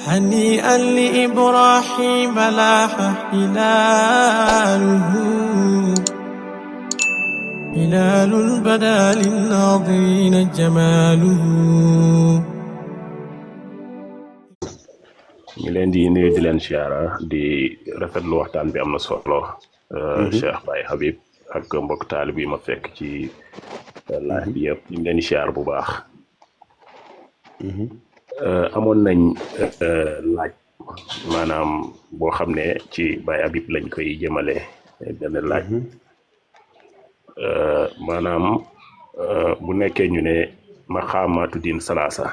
هنيئا لإبراهيم لاح هلاله هلال بدا للناظرين جماله. ñu leen di nuyu di leen siyaara di rafetlu waxtaan bi am na solo. Cheikh Baye Habib ak mbokk taalib yi ma fekk ci live bi yëpp ñu ngi leen di siyaar bu baax. amoon nañ laaj maanaam boo xam ne ci Baye Habib lañ koy jëmale benn laaj maanaam bu nekkee ñu ne maqaamaatu diin salaasa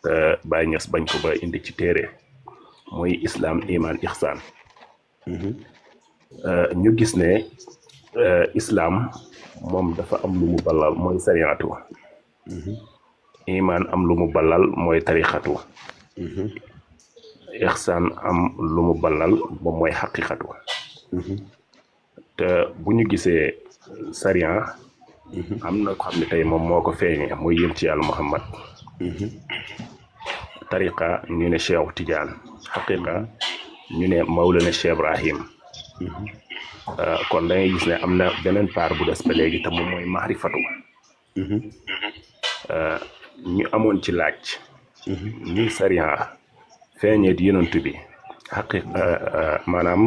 te Baye Niass bañ ko ba indi ci téere mooy islam iman ihsan ñu gis ne islam moom dafa am lu mu balal mooy sariatu iman am lu mu balal mooy tarixatu ihsan am lu mu balal moom mooy xaqiqatu te bu ñu gisee sariya am na ko xam ne tey moom moo ko feeñee mooy yëm ci yàlla Muhammad tariqa ñu ne Cheikh Tidiane xaqiqa ñu ne Mawlana Cheikh Ibrahim kon da ngay gis ne am na beneen part bu des ba léegi te moom mooy maarifatu ñu amoon ci laaj ni sariya feeñee di yonent bi xaqiqa maanaam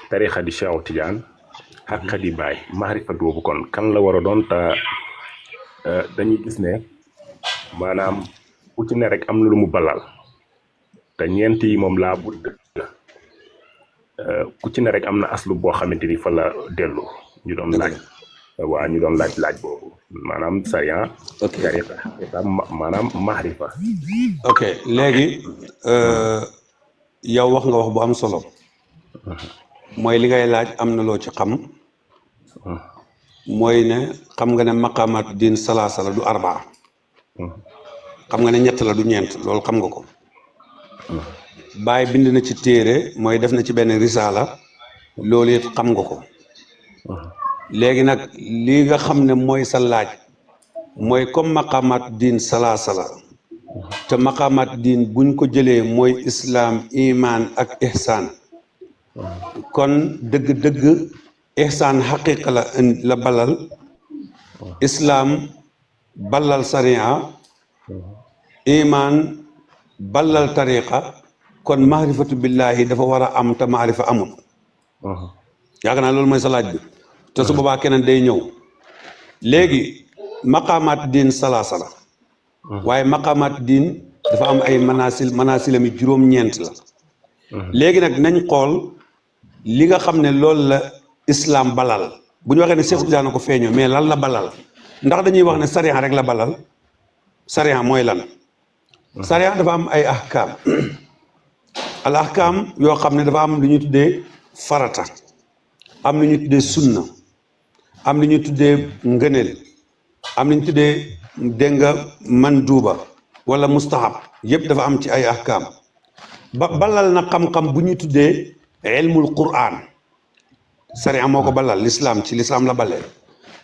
tariqa di Cheikh Tidiane xaqiqa di Baay maarifatu boobu kon kan la war a doon te dañuy gis ne maanaam ku ci ne rek am na lu mu balal te ñeent yi moom laa budd ku ci ne rek am na aslu boo xamante ni fa la dellu ñu doon laaj waa ñu doon laaj boobu maanaam sariya tariqa maanaam mahrifa. ok léegi yow wax nga wax bu am solo mooy li ngay laaj am na loo ci xam mooy ne xam nga ne maqaamaat diin salaasa la du arbaa xam nga ne ñett la du ñeent loolu xam nga ko Baay bind na ci téere mooy def na ci benn risaala loolu it xam nga ko léegi nag lii nga xam ne mooy sa laaj mooy comme maqaamaat diin salaasa la te maqaamaat diin buñ ko jëlee mooy islaam iman ak ihsaan kon dëgg-dëgg ihsaan xaqiqa la balal islaam balal sariya iman balal tariqa kon maarifatu billahi dafa war a am te maarifa amul yaakaar naa loolu mooy sa laaj bi te su boobaa keneen day ñëw léegi maqaamaat diin salaasa la waaye maqaamaat diin dafa am ay manaasilami juróom-ñeent la léegi nag nañ xool li nga xam ne loolu la islam balal bu ñu waxee ne Cheikh Tidiane ko feeñoo mais lan la balal ndax dañuy wax ne sariya rek la balal sariya mooy lan sariya dafa am ay ahkaam al ahkaam yoo xam ne dafa am lu ñuy tuddee farata am lu ñuy tuddee sunna am lu ñuy tuddee ngëneel am lu ñuy tuddee dégg nga manduuba wala mustahab yëpp dafa am ci ay ahkaam balal na xam-xam bu ñuy tuddee ilmul quran sariya moo ko balal l'islam ci l'islam la balee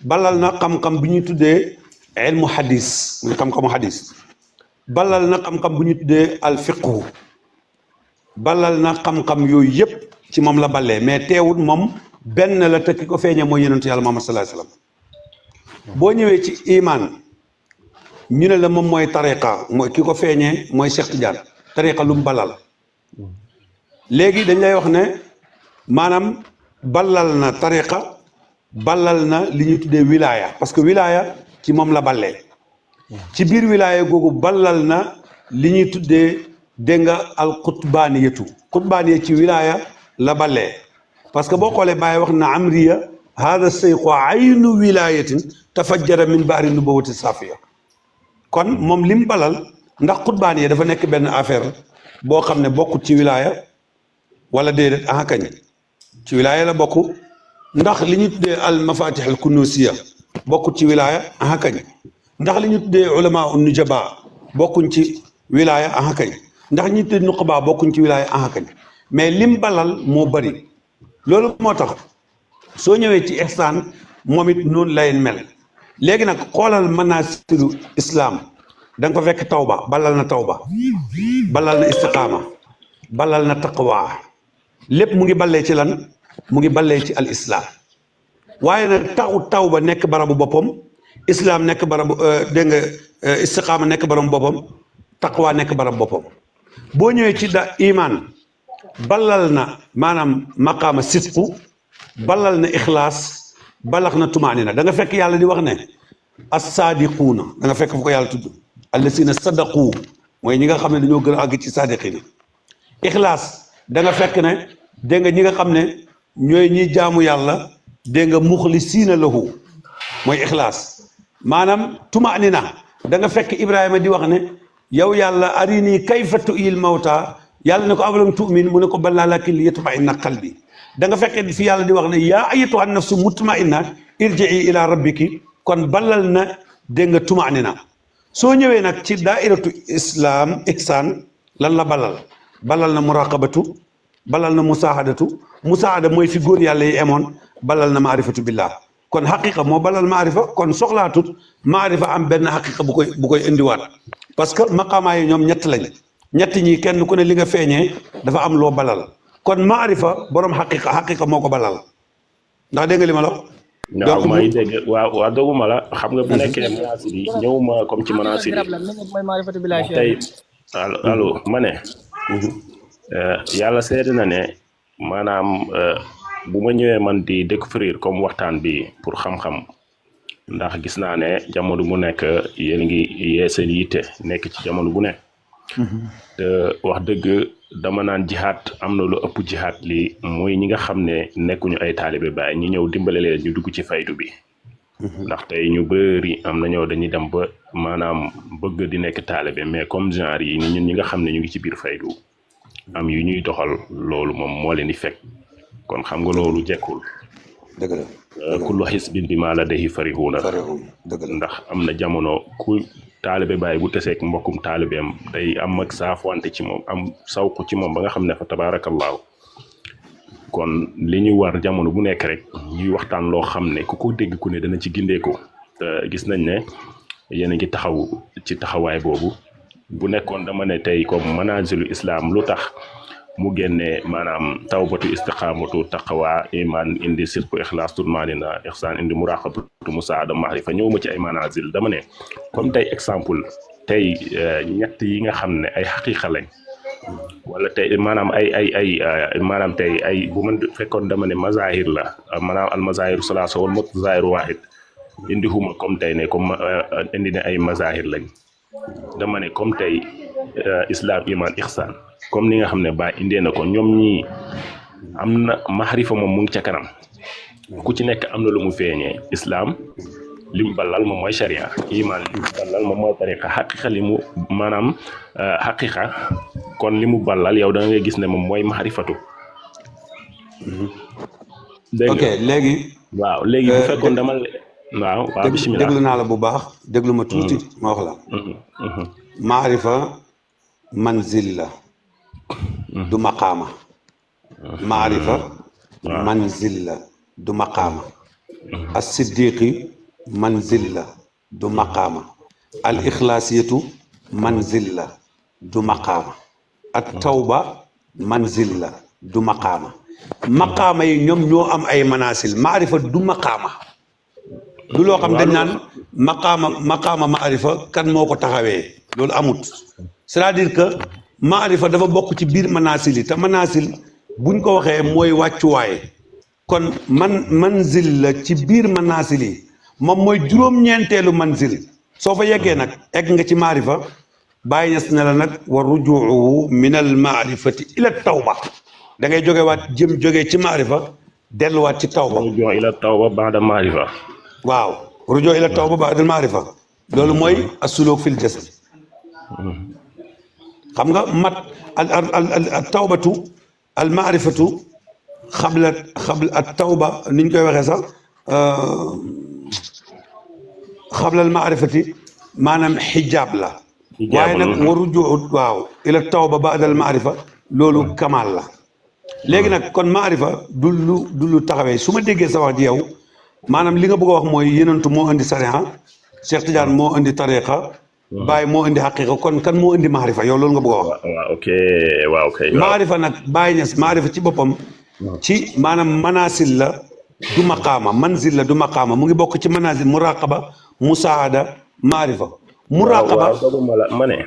balal na xam-xam bu ñuy tuddee ilmu hadis muy xam-xamu hadis balal na xam-xam bu ñuy tuddee al fiqhu balal na xam-xam yooyu yëpp ci moom la balee mais teewul moom benn la te ki ko feeñee mooy yonentu yàlla Muhammad sallallahu alayhi wasallam boo ñëwee ci iman ñu ne la moom mooy tariqa mooy ki ko feeñee mooy Cheikh Tidiane tariqa lu mu balal léegi dañ lay wax ne maanaam balal na tariqa balal na li ñuy tuddee wilaya parce que wilaya ci moom la ballee ci biir wilaya googu balal na li ñuy tuddee dégg nga al qutbaaniyatu qutbaaniya ci wilaya la ballee parce que boo xoolee Baay wax na amriya hada sayqu aynu wilayatin tafajjara min bahri nubuwati safiya kon moom lim balal ndax qutbaaniya dafa nekk benn affaire boo xam ne bokkut ci wilaya wala déedéet aha kañ ci wilaya la bokk ndax li ñu tuddee al mafatih al kunusiya bokkut ci wilaya aha kañ ndax li ñu tuddee ulama un nujaba bokkuñ ci wilaya aha kañ ndax ñi tuddee nuqaba bokkuñ ci wilaya aha kañ mais lim balal moo bari loolu moo tax soo ñëwee ci ihsaan moom it noonu lay mel léegi nag xoolal manasilu islam da nga ko fekk tawba balal na tawba balal na istiqaama balal na taqwa lépp mu ngi ballee ci lan mu ngi ballee ci al islam waaye nag taw ba nekk barabu boppam islam nekk barabu dégg nga istiqaama nekk barabu boppam taqwa nekk barabu boppam boo ñëwee ci da iman balal na maanaam maqaama sidqu balal na ixlaas balax na tumaanina da nga fekk yàlla di wax ne as-saadiquuna da nga fekk fu ko yàlla tudd allasina sadaqu mooy ñi nga xam ne dañoo gën a àgg ci saadiqina ixlaas da nga fekk ne dégg nga ñi nga xam ne ñooy ñiy jaamu yàlla dégg nga muxlisiina lahu mooy ixlaas maanaam tumaanina da nga fekk Ibrahima di wax ne yow yàlla arini kayfa tu'il mawta yàlla ne ko awalam tu'min mu ne ko balaa lakin li yatma'inna qalbi da nga fekk fi yàlla di wax ne yaa ayyatuha nafsu mutma'inna irji'i ila rabbiki kon balal na dégg nga tumaanina soo ñëwee nag ci daairatu islam ihsan lan la balal na muraqabatu balal na musaahada mooy fi góor yàlla yi emoon balal na maarifatu billah kon xaqiqa moo balal maarifa kon soxlaatut maarifa am benn xaqiqa bu koy indiwaat parce que maqaamaa yi ñoom ñett lañ ñett ñi kenn ku ne li nga feeñee dafa am loo balal kon maarifa borom xaqiqa moo ko balal ndax dégg nga li ma la waaw may dégg waaw doguma la xam nga bu nekkee manaasir yi ñëwuma comme ci manaasir yi tey allo ma ne yàlla seede na ne maanaam bu ma ñëwee man di découvrir comme waxtaan bi pour xam-xam ndax gis naa ne jamono bu nekk yéen ngi yee seen yitte nekk ci jamono bu nekk te wax dëgg dama naan jihaat am na lu ëpp jihaat li mooy ñi nga xam ne nekkuñu ay taalibe baay ñi ñëw dimbale leen ñu dugg ci faydu bi ndax tey ñu bëri am na ñëw dañuy dem ba maanaam bëgg di nekk taalibe mais comme genre yi ni ñun ñi nga xam ne ñu ngi ci biir faydu am yu ñuy doxal loolu moom moo leen di fekk kon xam nga loolu jekkul dëgg la kullu xisbin bimaa ladayhim farihuuna ndax am na jamono ku taalibe baay bu teseek mbokkum taalibeem day am ak saafwante ci moom am sawku ci moom ba nga xam ne fa tabaarakallaahu kon li ñu war jamono bu nekk rek ñuy waxtaan loo xam ne ku ko dégg ku ne dana ci gindeeko te gis nañ ne yéen a ngi taxaw ci taxawaay boobu bu nekkoon dama ne tey comme manaazilu islam lu tax mu génne maanaam tawbatu istiqaamatu taqwa iman indi sidqu ixlaas turmaanina ixsaan indi muraqabatu musaada maarifa ñëw ma ci ay manazil dama ne comme tey exemple tey ñett yi nga xam ne ay xaqiqa lañ wala tey maanaam ay maanaam tey ay bu man fekkoon dama ne mazahir la maanaam al mazahiru salaasa wal mutazahiru waahid indi huma comme tey ne comme indi ne ay mazahir lañ dama ne comme tey islam iman ixsaan comme ni nga xam ne ba indee na ko ñoom ñii am na maxarifa moom mu ngi ca kanam ku ci nekk am na lu mu feeñee islam li mu balal moom mooy sharia iman li mu balal moom mooy tariqa xaqiqa li mu maanaam xaqiqa kon li mu balal yow da ngay gis ne moom mooy maxarifatu dégg ok léegi waaw léegi bu fekkoon dama waaw bismillah déglu naa la bu baax déglu ma tuuti ma wax la maarifa manzil la du maqaama maarifa manzil la du maqaama as siddiqi manzil la du maqaama al ixlaasiyatu manzil la du maqaama at tawba manzil la du maqaama maqaama yi ñoom ñoo am ay manaasil maarifa du maqaama du loo xam dañ naan maqaama maarifa kan moo ko taxawee loolu amut c'est-à-dire que maarifa dafa bokk ci biir manaasil yi te manaasil buñ ko waxee mooy wàccuwaay kon manzil la ci biir manaasil yi moom mooy juróom-ñeenteelu manzil soo fa yeggee nag egg nga ci maarifa bàyyi ñes ne la nag wa rujuuhu min al maarifati ila tawba da ngay jógewaat jógee ci maarifa delluwaat ci tawba rujuu ila tawba baada maarifa waaw rujuu ila tawba baada maarifa loolu mooy as-suluk fil jasad xam nga mat al tawbatu al maarifatu xabla at tawba ni ñu koy waxee sax xabla al maarifati maanaam xijaab la waaye nag wa rujuu waaw ila tawba baada al maarifa loolu kamaal la léegi nag kon maarifa du lu taxawee su ma déggee sa wax ji yow maanaam li nga bëgg a wax mooy yenentu moo indi sariya Cheikh Tidiane moo indi tariqa Baye moo indi xaqiqa kon kan moo indi maarifa yow loolu nga bëgg a wax. waaw ok waaw ok. maarifa nag Baye Niass maarifa ci boppam. ci maanaam manaasil la du maqaama manzil la du maqaama mu ngi bokk ci manaasil muraqaba musaada maarifa. muraqaba ma ne.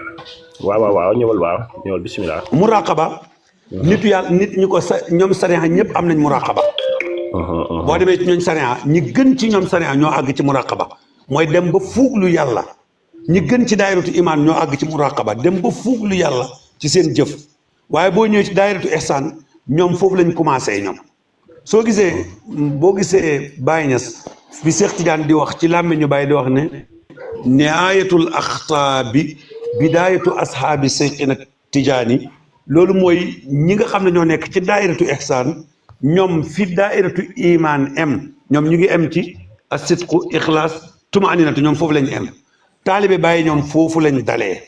waaw ñëwal bismillah. muraqaba. nitu yàlla nit ñi ko ñoom sariya ñëpp am nañ muraqaba. boo demee ci ñooñ sariya ñi gën ci ñoom sariya ñoo àgg ci muraqaba mooy dem ba fuuglu yàlla. ñi gën ci daayiratu imaan ñoo àgg ci muraqaba dem ba fuuglu yàlla ci seen jëf waaye boo ñëwee ci daayiratu ihsaan ñoom foofu lañ commencé ñoom soo gisee boo gisee Baye Niass bi Cheikh Tidiane di wax ci làmmiñu Baye di wax ne nihayatul axtaabi bidayatu ashaabi Seyxina Tidiane loolu mooy ñi nga xam ne ñoo nekk ci daayiratu ihsaan ñoom fi daayiratu imaan ñoom ñu ngi em ci asidqu ixlaas tumaninatu ñoom foofu lañ em taalibe Baye ñoom foofu lañ dalee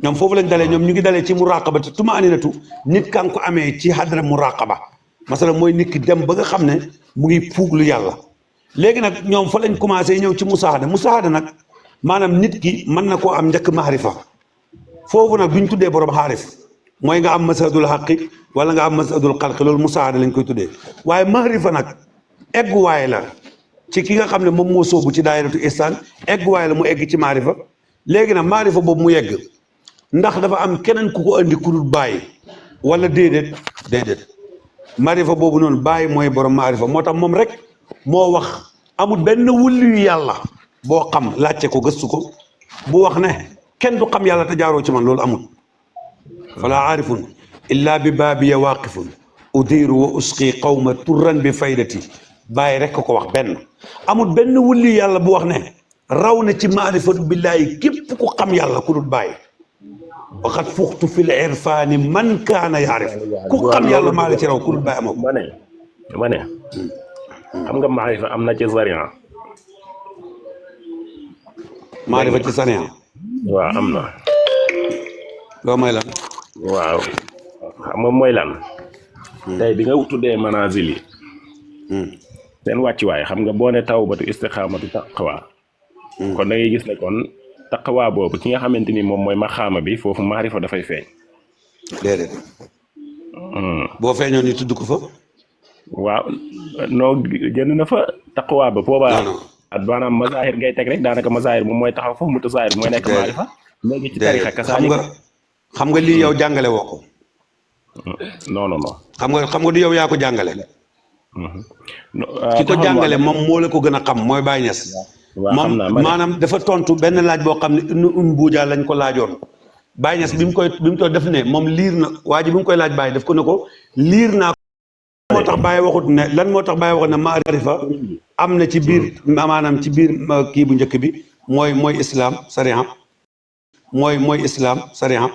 ñoom ñu ngi dalee ci muraqaba te tumaninatu nit kan ko amee ci hadra muraqaba masala mooy nit ki dem ba nga xam ne mu ngi fuuglu yàlla léegi nag ñoom fa lañ commencé ñëw ci musaahada nag maanaam nit ki mën na koo am njëkk maarifa foofu nag duñ tuddee borom xaarif mooy nga am masadul xaqi wala nga am masadul xalqi loolu musaahada lañ koy tuddee waaye maarifa nag egguwaay la ci ki nga xam ne moom moo soobu ci daayiratu ihsaan egguwaay la mu egg ci maarifa léegi nag maarifa boobu mu yegg ndax dafa am keneen ku ko andi ku dul Baye wala déedéet maarifa boobu noonu Baye mooy borom maarifa moo tax moom rek moo wax amul benn wulli yu yàlla boo xam laajte ko gëstu ko bu wax ne kenn du xam yàlla te jaaroo ci man loolu amul fala aarifun illa bi baabiya waaqifun udiru wa usqi qawma turran bi faydati Baye rek ko wax benn amul benn wulli yàlla bu wax ne raw na ci maarifatu billaahi képp ku xam yàlla ku dul Baye waxat fuxtu fil irfaani man kaana yaarif ku xam yàlla maa la ci raw ku dul Baye amoo ma ne xam nga maarifa am na ci sariya maarifa ci sariya waaw am na loo may lan waaw xam nga mooy lan tey bi nga tuddee manazil yi seen wàccuwaay xam nga boo ne tawbatu istixaamatu taqwa kon da ngay gis ne kon taqwa boobu ki nga xamante ni moom mooy maxaama bi foofu maarifa dafay feeñ déedéet boo feeñoon ñu tudd ko fa waaw noo jënd na fa taqwa ba boobaa at maanaam mazahir ngay teg rek daanaka mazahir moom mooy taxaw foofu mutasahir mooy nekk maarifa léegi ci tarixa kasaani xam nga lii yow jàngale woo ko non xam nga du yow yaa ko jàngale ki ko jàngale moom moo la ko gën a xam mooy Baye Niass moom maanaam dafa tontu benn laaj boo xam ne Ibnu Buuja lañ ko laajoon Baye Niass bi mu koy def ne moom liir na waa ji bi mu koy laaj Baye def ko ne ko liir naa moo tax Baye waxut ne lan moo tax Baye waxut ne maarifa am na ci biir maanaam ci biir kii bu njëkk bi mooy islam sariya mooy islam sariya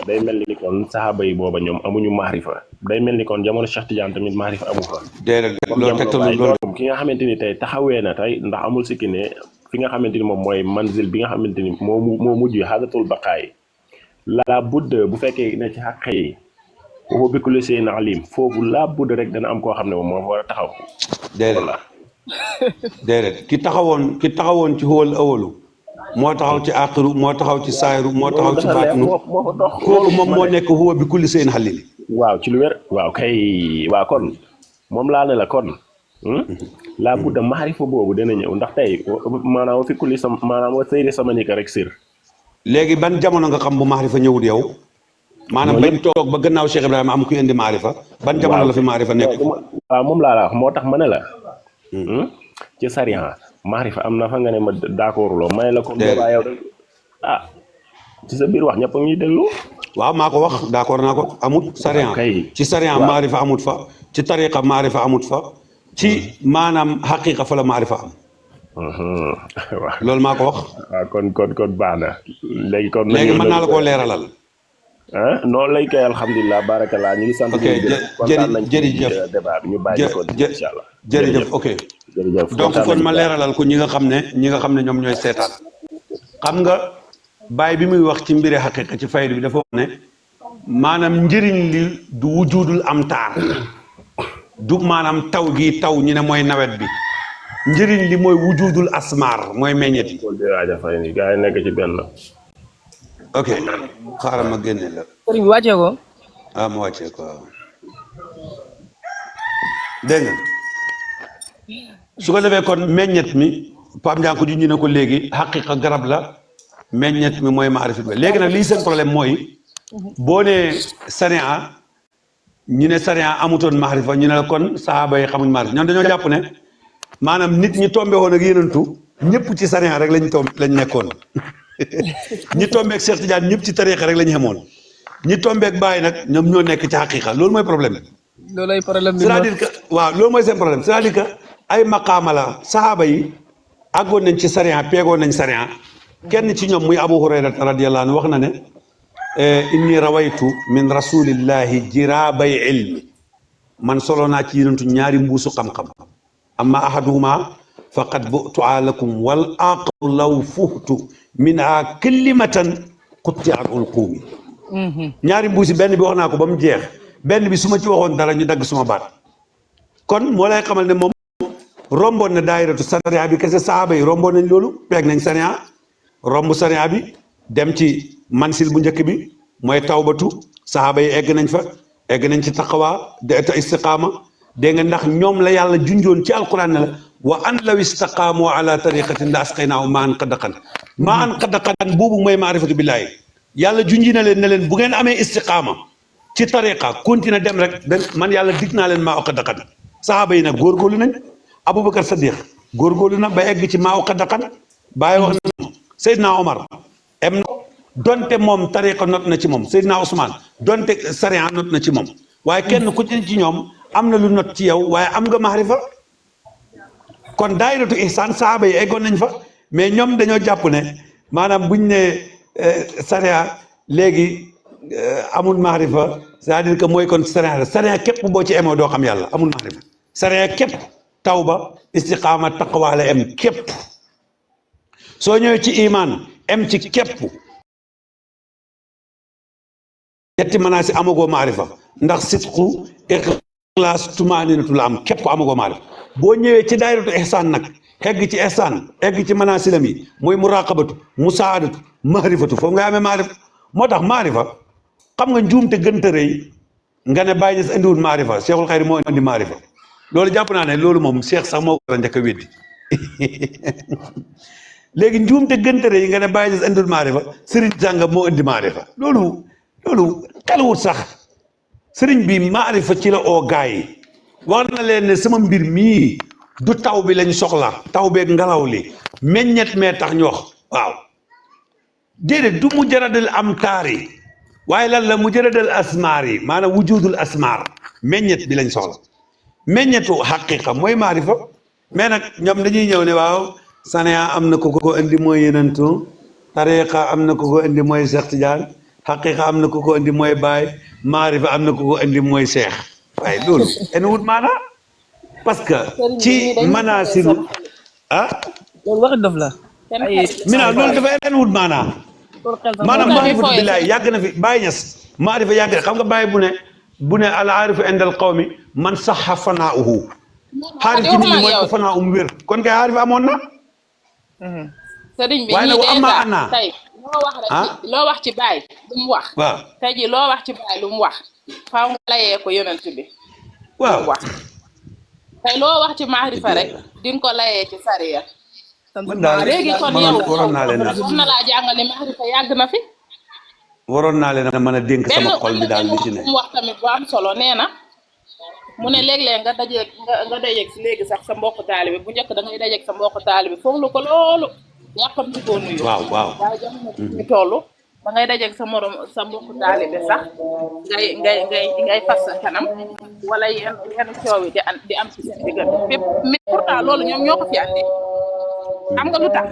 day mel ni kon saxaaba yi booba ñoom amuñu maarifa day mel ni kon jamono Cheikh Tidiane tamit maarifa amu fa déedéet loolu tegtal loolu ki nga xamante ni tey taxawee na tey ndax amul sikki ne fi nga xamante ni moom mooy manzil bi nga xamante ni moo mujj xaadatul baqaay la budd bu fekkee ne ci xàq yi boo bikkule seen alim foofu la budd rek dana am koo xam ne moom moo war a taxaw déedéet ki taxawoon ci huwal awalu moo taxaw ci axiru moo taxaw ci saayiru moo taxaw ci baatinu kooku moom moo nekk huwa bi kulli seen xalil waaw ci lu wér waaw kay waaw kon moom laa ne la kon laa budda maarifa boobu dana ñëw ndax tey maanaam fi kulli sam maanaam wa sëyri sama nika rek sir léegi ban jamono nga xam bu maarifa ñëwul yow maanaam bañ toog ba gannaaw Cheikh Ibrahima am ku indi maarifa ban jamono la fi maarifa nekk waaw moom laa la wax moo tax ma ne la ci sariya maarifa am na fa nga ne ma d'accord loo may la ko boobaa yow ci sa biir wax ñëpp a ngi déglu waaw maa ko wax d'accord naa ko amut sariya ci sariya maarifa amut fa ci tariqa maarifa amut fa ci maanaam xaqiqa fa la maarifa am loolu maa ko wax waaw kon baax na léegi mën naa la koo leeralal noonu lay koy alhamdulilah barakallah ñu ngi sant jërëjëf débat bi ñu bàyyi ko incha allah jërëjëf ok jërëjëf donc kon ma leeralal ko ñi nga xam ne ñoom ñooy seetaan xam nga Baye bi muy wax ci mbiri xaqiqa ci faydu bi dafa wax ne maanaam njëriñ li du wujudul am taar du maanaam taw gi taw ñu ne mooy nawet bi njëriñ li mooy wujudul asmar mooy meññet yi. Kon de Aja Fay ni gars yi nekk ci benn. ok xaaral ma génne la. sëriñ bi wàccee ko. ah ma wàccee ko waaw. dégg nga su ko defee kon meññet mi Pape Ndianko ju ñu ne ko léegi xaqiqa garab la meññet mi mooy maarifat ba léegi nag lii seen problème mooy boo nee sariya ñu ne sariya amutoon maarifa ñu ne la kon sahaaba yi xamuñ maarifa ñoom dañoo jàpp ne maanaam nit ñi tombe woon ak yenentu ñëpp ci sariya rek lañ nekkoon ñi tombeek Cheikh Tidiane ñëpp ci tariqa rek lañ xamoon ñi tombeek Baye nag ñoom ñoo nekk ci xaqiqa loolu mooy problème loolay problème bi c'est-à-dire que waaw loolu mooy seen problème c'est-à-dire que ay maqaama la sahaaba yi àggoon nañ ci sariya peegoon nañ sariya kenn ci ñoom muy Abu Hurayra radiyallahu anhu wax na ne inni rawaytu min rasulillahi jirabay ilmi man solo naa ci yenentu ñaari mbuusu xam-xam amma ahaduhuma faqad bu'tuha lakum wal aqru law fuhtu minha kalimatan qutti'at ulqumi ñaari mbuusi benn bi wax naa ko ba mu jeex benn bi su ma ci waxoon dara ñu dagg suma baat kon moo lay xamal ne moom romboon na daayiratu sariya bi kese sahaaba yi romboon nañ loolu peeg nañ sariya romb sariya bi dem ci mansil bu njëkk bi mooy tawbatu sahaaba yi egg nañ fa egg nañ ci taqwa te istiqaama dégg nga ndax ñoom la yàlla junjoon ci alquran ne la wa an law istaqaamu ala tariqatin la asqaynaahum maa an qadaqan maa an qadaqan boobu mooy maarifatu billaahi yàlla junji na leen ne leen bu ngeen amee istiqaama ci tariqa continue dem rek man yàlla dig naa leen maa o qadaqan sahaaba yi nag góorgóorlu nañ Aboubacar Sadiq góorgóorlu na ba egg ci maa o qadaqan bàyyi wax na Seydina Omar em na donte moom tariqa not na ci moom Seydina Ousmane donte sariya not na ci moom waaye kenn ku ci ñoom am na lu not ci yow waaye am nga maarifa kon daayiratu ihsaan sahaaba yi eggoon nañ fa mais ñoom dañoo jàpp ne maanaam buñ ne sariya léegi amul maarifa c'est-à-dire que mooy kon sariya la sariya képp boo ci emoo doo xam yàlla amul maarifa sariya képp tawba istiqaama taqwa la em képp soo ñëwee ci iman em ci képp ñetti manaasi amagoo maarifa ndax sidqu ixlaas tumaninatu la am képp amagoo maarifa boo ñëwee ci daayiratu ihsaan nag egg ci ihsaan egg ci manaasilam yi mooy muraqabatu musaadatu maarifatu foofu nga amee maarifa moo tax maarifa xam nga njuumte gënta rëy nga ne bàyyi ñes indiwul maarifa cheikhul xayri moo indi maarifa loolu jàpp naa ne loolu moom cheikh sax moo war a njëkk a weddi léegi njuumte gënta rëy nga ne bàyyi ñes indiwul maarifa sëriñ sàngam moo indi maarifa loolu kalawut sax sëriñ bi maarifa ci la oo gaa yi wax na leen ne sama mbir mii du taw bi lañ soxla taw beeg ngelaw li meññet mee tax ñu wax waaw déedéet du mujaradal amtaar yi waaye lan la mujaradal asmaar yi maanaam wujudul asmaar meññet bi lañ soxla meññetu xaqiqa mooy maarifa mais nag ñoom dañuy ñëw ne waaw saniya am na ko indi mooy yenentu tariqa am na ko indi mooy Cheikh Tidiane xaqiqa am na ko indi mooy Baye maarifa am na ko indi mooy Cheikh waaye loolu en wut maanaa parce que ci manaasilu loolu waxi dof la mina loolu dafa en wut maanaa maanaam maarifatu billaahi yàgg na fi Baye Niass maarifa yàgg na xam nga Baye bu ne al aarifu indal qawmi man saxa fanaauhu xaarif ci nit ñi mooy ko fanaa wér kon kay xaarif amoon na sëriñ bi waaye nag amma ana tey loo wax ci Baye lu mu wax waaw tey ji loo wax ci Baye lu mu wax faaw nga layee ko yonent bi waaw wax tey loo wax ci maarifa rek di nga ko layee ci sariya léegi kon yow waroon naa leen war na laa jàngal ne maarifa yàgg na fi waroon naa leen a mën a dénk sama xol bi daal li ci ne mu wax tamit bu am solo nee na mu ne léeg-léeg nga dajeeg si léegi sax sa mbokk taalibe bu njëkk da ngay dajeeg sa mbokk taalibe fooglu ko loolu yàqamti koo nuyu waaw waaye jamono ñu toll ba ngay dajeeg sa morom sa mbokk taalibe sax ngay fas sa kanam wala yenn coow yi di am ci seen diggante fépp mais pourtant loolu ñoom ñoo ko fi andi xam nga lu tax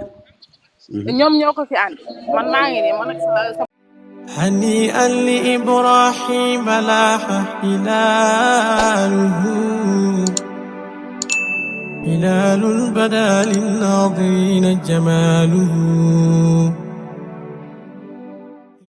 ñoom ñoo ko fi andi man maa ngi nii man ak sa هنيئا لإبراهيم لاح هلاله هلال بدا للناظرين جماله